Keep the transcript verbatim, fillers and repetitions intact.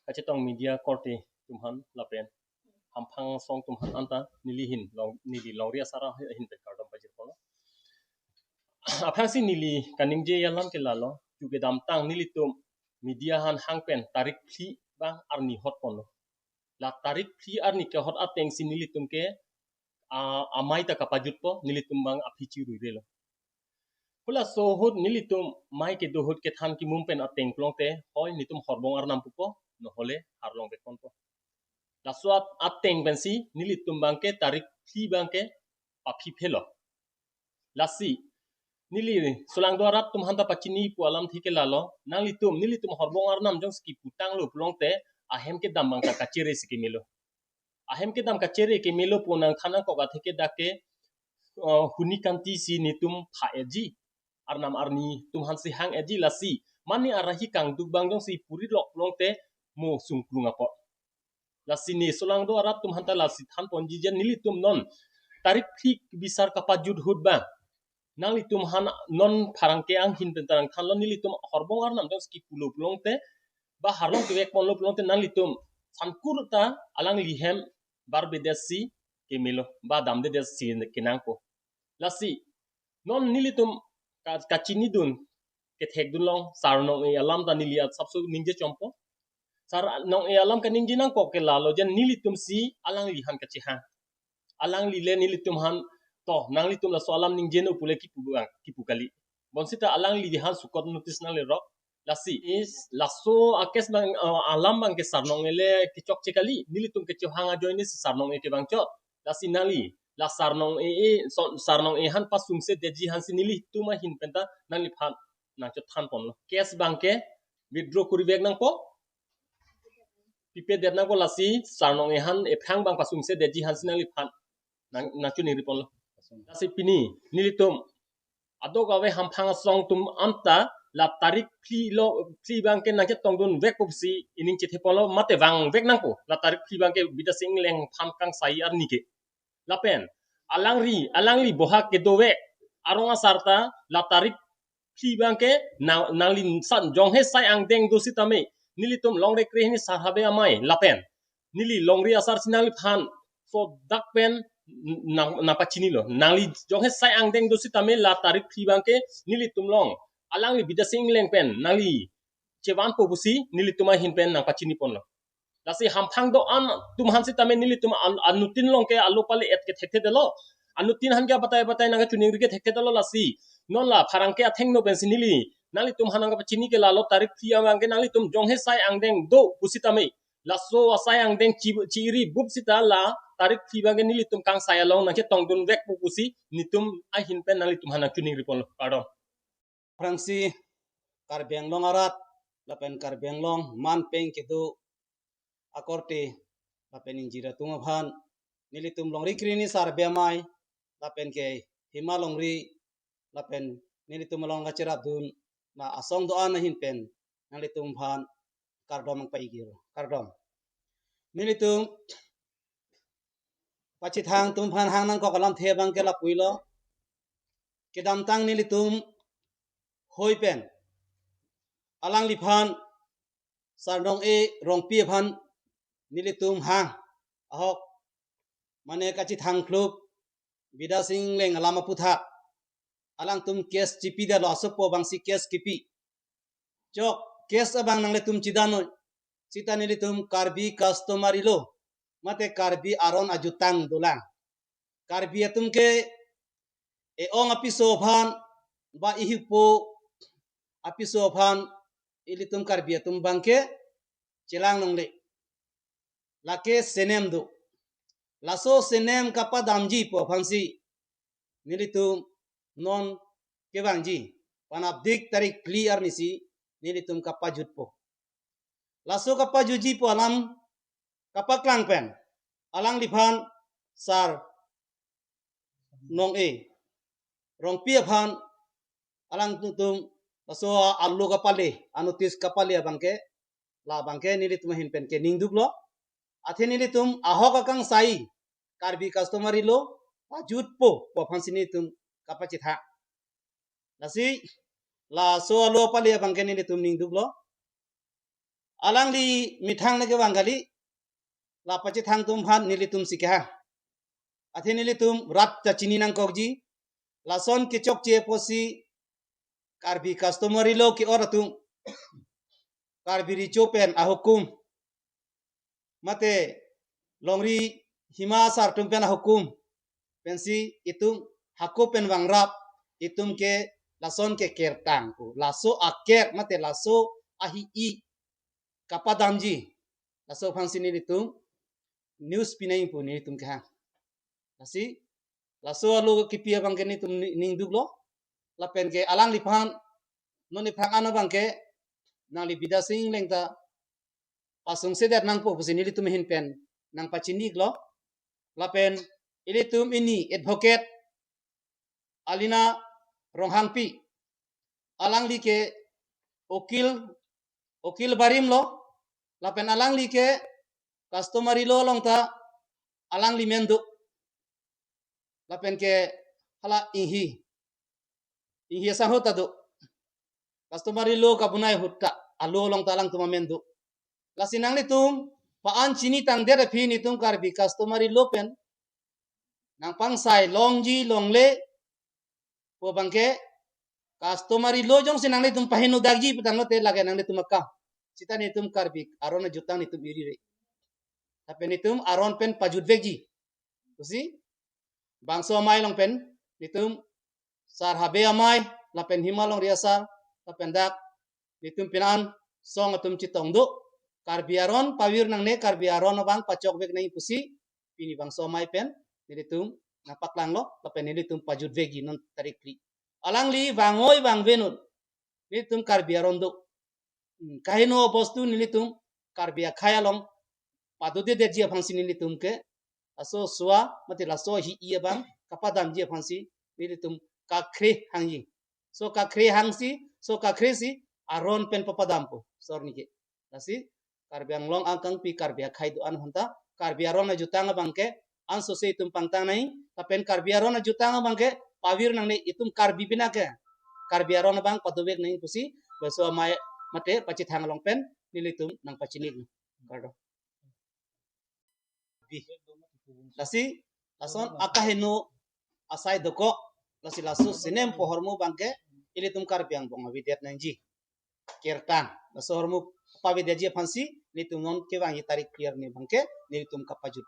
kachetong media korte atum aphan lapen hamphang asong atum aphan anta neli ahin long, neli longri asar ahin pen kardom pajirponlo. Aphrangsi neli kaningje alam ke lalo, ju kedamtang nelitum media aphan hang pen tarik phli abang arni hotponlo. La tarik phli arni kehot atengsi nelitum ke a, amei ta kapajutpo, nelitum abang aphi chiruirelo. Halaso ahut nelitum mei kedo ahut kethan kimum pen ateng pulote, hoi netum horbong arnam pupo, nohole arlong vekponpo. Laso at-, ateng pensi nelitum abangke tarik phli abangke paphiphelo. Lasi neli solangdo arat atum aphanta pachini pu alamthe ke lalo, nanglitum, nelitum horbong arnam jongsi kiputanglo pulote, ahem kedam abang ta kachere si kemelo. Ahem kedam kachere kemelo pu nangthan nangkok athe ke dak ke, eh, huni kanti si netum pha-etji. Arnam arni atum aphansi hang-etji lasi. Mane arahi kangduk abang jongsi puri lok pulote mo sungklung apot. Lasi ne solangdo arat atum aphanta lasi thanponji jen nelitum non tarik phli bisar kapajut ahut abang, nanglitum aphan non pherangke anghin pen ta nangthanlo, nelitum horbong arnam jongsi kipulo pulote, ba arlong kevekponlo pulote nanglitum sankur ta alangli hem barbedet si kemelo, ba damdedet si kenangpo. Lasi non nelitum ka-, kachinidun kethekdun long, Sar Nong-e alam ta neli asapso ningje chompo. Sar Nong-e alam kaningje nangkok ke lalo jen nelitumsi alangli aphan kachehang. Alangli le nelitum aphan, to, nanglitum laso alam ningjenon pule kipu abang, kipu kali. Bonsita alangli aphan sukot notice nanglerok. Lasi is, laso a-case abang, eh, alam abangke Sar Nong-e le kechokche kali, nelitum kechehang ajoine si Sar Nong-e kevangchot. Lasi nangli, la Sar Nong-e, e, so, Sar Nong-e aphan pasungsedetji aphansi nelitum ahin pen ta nangliphan nangchothanponlo. Case abangke withdraw kurivek nangpo. Pipedet nangpo lasi Sar Nong-e aphan ephrang abang pasungsedetji aphansi nangliphan nang, nangchiningriponlo. Lasi pini nelitum adokave hamphang asong atum anta la tarik phli lo, phli abangke nangchetongdun vekpo pusi ining chetheponlo, mate vangvek nangpo. La tarik phli abangke Bidya Sing Engleng aphan kangsai arni ke. Lapen alangli, alangli bohak kedovek arong asar ta la tarik phli abangke na, nangli san jonghe sai angdeng do sitame, nelitum longrekre hini sar habe amei lapen neli longri asar si nangliphan so dak pen nang, nangpachinilo. Nangli jonghe sai angdeng do sitame la tarik phli abangke nelitum along alangli Bidya Sing Engleng pen nangli chevanpo pusi nelitum ahin pen nangpachiniponlo. Lasi hamphang do-an atum aphan sitame nelitum an, anuttin along ke alo pale-et kethekthedetlo. Anuttin aphan ke abatai abatai nangkachiningri kethekthedetlo lasi. Non la pherangke athengno pensi neli nanglitum aphan nangpachini ke lalo tarik phli abangke nanglitum jonghe sai angdeng do pusitame, laso asai angdeng chi, chi-iri bup sita la tarik phli abangke nelitum kangsai along nangchetongdun vekpo pusi netum ahin pen nanglitum aphan nangchiningriponlo. Kardom. Aphrangsi Karbi Anglong arat lapen Karbi Anglong man pen kedo akorte lapen ingjir atum aphan, nelitum longri krini sar habe amei lapen ke hima longri lapen nelitum along kacherapdun ma asong do-an ahin pen nanglitum aphan kardom nangpaigil. Kardom. Nelitum pachethang atum aphan hang nangkok alamthe abangke lapuilo. Kedamtang nelitum hoi pen alangliphan Sar Nong-e Rongpi aphan nelitum hang ahok mane kachethang klub Bidya Sing Engleng alam aputhak alangtum case chipidetlo, asopo abangsi case kipi. Chok, case abang nanglitum chidanoi. Sita nelitum Karbi customary law mate Karbi aron ajutang dolang. Karbi atum ke e-ong apiso aphan ba ihipo apiso aphan ilitum Karbi atum abangke chelang longle. Lake senem do. Laso senem kapadamji pu aphansi nelitum non kevangji. Panapdik tarik phli arnisi nelitum kapajutpo. Laso kapajutji pu alam kapaklang pen alangliphan Sar Nong-e Rongpi aphan alangtum laso alo kapale, anotice kapale abangke, labangke nelitum ahin pen ke ningduklo. Athe nelitum ahok akangsai Karbi customary law pajutpo pu aphansi nelitum kapachethang. Lasi laso alo pale abangke nelitum ningduklo. Alangli methang neke vang kali, la pachethang atum aphan nelitum si kehang. Athe nelitum rat ta chini nangkokji, lason kechokche apotsi Karbi customary law ke-ot atum, Karbi Recho pen ahukum, mate longri hima asar atum pen ahukum pensi itum hako pen vangrap, itum ke lason ke kertang pu. Laso aker mate laso ahi-i kapadamji, laso aphansi nelitum news pinang pu nelitum kehang. Lasi laso alo kipi abang ke nelitum ni- ningduklo. Lapen ke alangliphan non iphan ano abang ke nangli Bidya Sing Engleng ta pasungsedet nangpo pusi nelitum ahin pen nangpachiniklo. Lapen ilitum ini advocate Alina Ronghangpi, alangli ke ukil, ukil barim lo. Lapen alangli ke customary law along ta alangli men do. Lapen ke hala Inghi, Inghi asangho ta do, customary law kabunai ahut ta a-law along ta alangtum amen do. Lasi nanglitum pa-an chinitangdet aphi nelitum Karbi customary law pen nangpangsai longji longle pu abang ke customary law jongsi nanglitum paheno dakji putanglote lake nanglitum akam. Sita nelitum Karbi aron ajutang nelitum iri re. Tapi nelitum aron pen pajutvekji pusi bangso amei along pen nelitum Sar Habe amei lapen hima longri asar lapen dak nelitum pini an song atum chetong do, Karbi aron pavir nangne, Karbi aron abang pachokvek nang pusi pini bangso amei pen nelitum nangpaklanglo lapen nelitum pajutvekji non tarik phli. Alangli vang-oi vangve non, nelitum Karbi aron do. Hmm, kaheno abostu nelitum Karbi akhei along padodedetji aphansi nelitum ke laso sua mate laso ahi-i abang kapadamji aphansi nelitum kakhre hangji. So kakhre hangsi, so kakhre si aron pen papadampo, sor nike. Lasi Karbi Anglong angkangpi Karbi akhei do-an aphanta Karbi aron ajutang abang ke ansose itum pangtang nang, lapen Karbi aron ajutang abang ke pavir nangne, itum Karbi pina ke Karbi aron abang padovek nang pusi bangso amei mate pachethang along pen nelitum nangpachinik. Kardom. Lasi lason akaheno asai dokok, lasi laso sinem pu ahormu abang ke ilitum Karbi angbong avedet nangji. Kertang, laso ahormu pavedetji aphansi nelitum non kevangji tarik phli arni abang ke nelitum kapajut.